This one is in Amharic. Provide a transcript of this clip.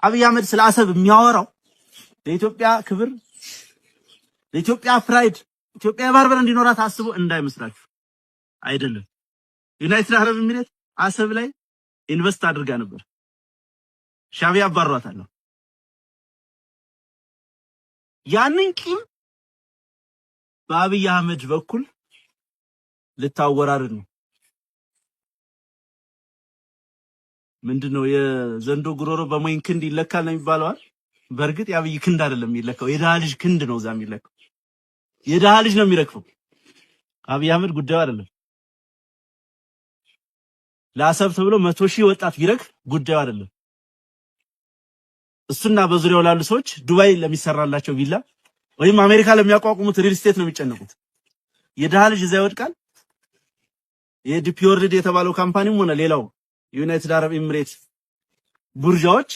አብይ አህመድ ስለ አሰብ የሚያወራው ለኢትዮጵያ ክብር፣ ለኢትዮጵያ pride፣ ኢትዮጵያ የባህር በር እንዲኖራት አስቦ እንዳይመስላችሁ አይደለም። ዩናይትድ አረብ ኤሚሬት አሰብ ላይ invest አድርጋ ነበር። ሻዕቢያ አባሯታል። ያንን ቂም በአብይ አህመድ በኩል ልታወራርድ ነው። ምንድነው የዘንዶ ጉሮሮ በሞኝ ክንድ ይለካል ነው የሚባለው። በእርግጥ የአብይ ክንድ አይደለም የሚለካው፣ የድሃ ልጅ ክንድ ነው እዛ የሚለካው። የድሃ ልጅ ነው የሚረግፈው። አብይ አህመድ ጉዳዩ አይደለም። ለአሰብ ተብሎ 100,000 ወጣት ቢረግፍ ጉዳዩ አይደለም። እሱና በዙሪያው ላሉ ሰዎች ዱባይ ለሚሰራላቸው ቪላ ወይም አሜሪካ ለሚያቋቁሙት real estate ነው የሚጨነቁት። የድሃ ልጅ እዛ ይወድቃል። የ DP World የተባለው company ም ሆነ ሌላው የዩናይትድ አረብ ኤሚሬት ቡርዣዎች